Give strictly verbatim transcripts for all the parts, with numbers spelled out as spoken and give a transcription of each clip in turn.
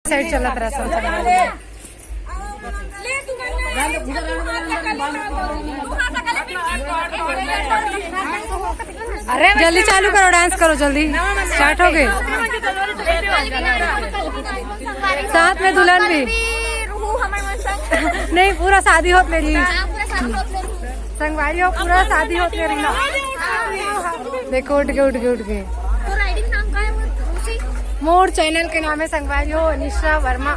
Side चलत रहा सब। अरे जल्दी चालू करो, डांस करो जल्दी। स्टार्ट हो गए। साथ में दुल्हन भी। नहीं, पूरा शादी होत ले रही। संगवारी हो, पूरा शादी होत ले रही ना। देखो, उठ गए, उठ गए, उठ गए। मोर चैनल के नाम है संगवारी हो, निश्रा वर्मा।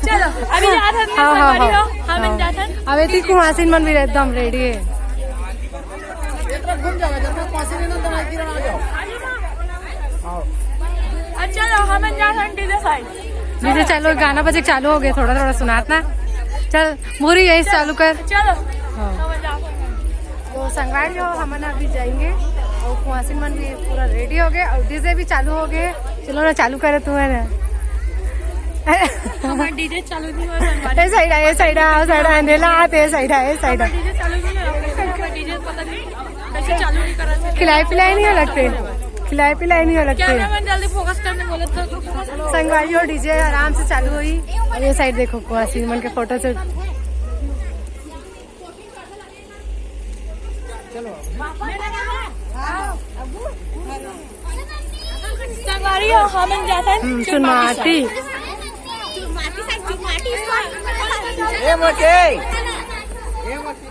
चलो, अभी जात हन। हाँ, हाँ, संगवारी हो, हम जात हन। अब एती कुमासिन मन भी एकदम रेडी है। अच्छा, चलो, हमन जात हन डीजे साइड। डीजे चालू, गाना बजे चालू हो गए, थोड़ा थोड़ा सुनात ना। चल, मूरी यही चालू कर। चलो, हाँ। हमन जात हन। तो संगवारी हो, हमन अभी जाएंगे और कुमासिन मन भी पूरा रेडी हो गए और डीजे भी चालू हो गए। चलो ना, चालू करे तू है ना। हमारा डीजे चालू नहीं हो रहा है। ए साइड आ, ए साइड आ, ओ साइड आ, अंधेला आते, ए साइड आ, ए साइड आ। डीजे चालू नहीं हो रहा है, डीजे पता नहीं कैसे चालू नहीं कर रहा है। खिलाई पिलाई नहीं हो लगते, खिलाई पिलाई नहीं हो लगते। कैमरामैन जल्दी फोकस करने बोले तो, तो फोकस। संगवारी हो, डीजे आराम से चालू हुई और ये साइड देखो, कुमासिन मन के फोटो से। संगवारी हो, हमन जात हन हम्म, चुनमाटी। चुनमाटी। ए मोटे। ए मोटे।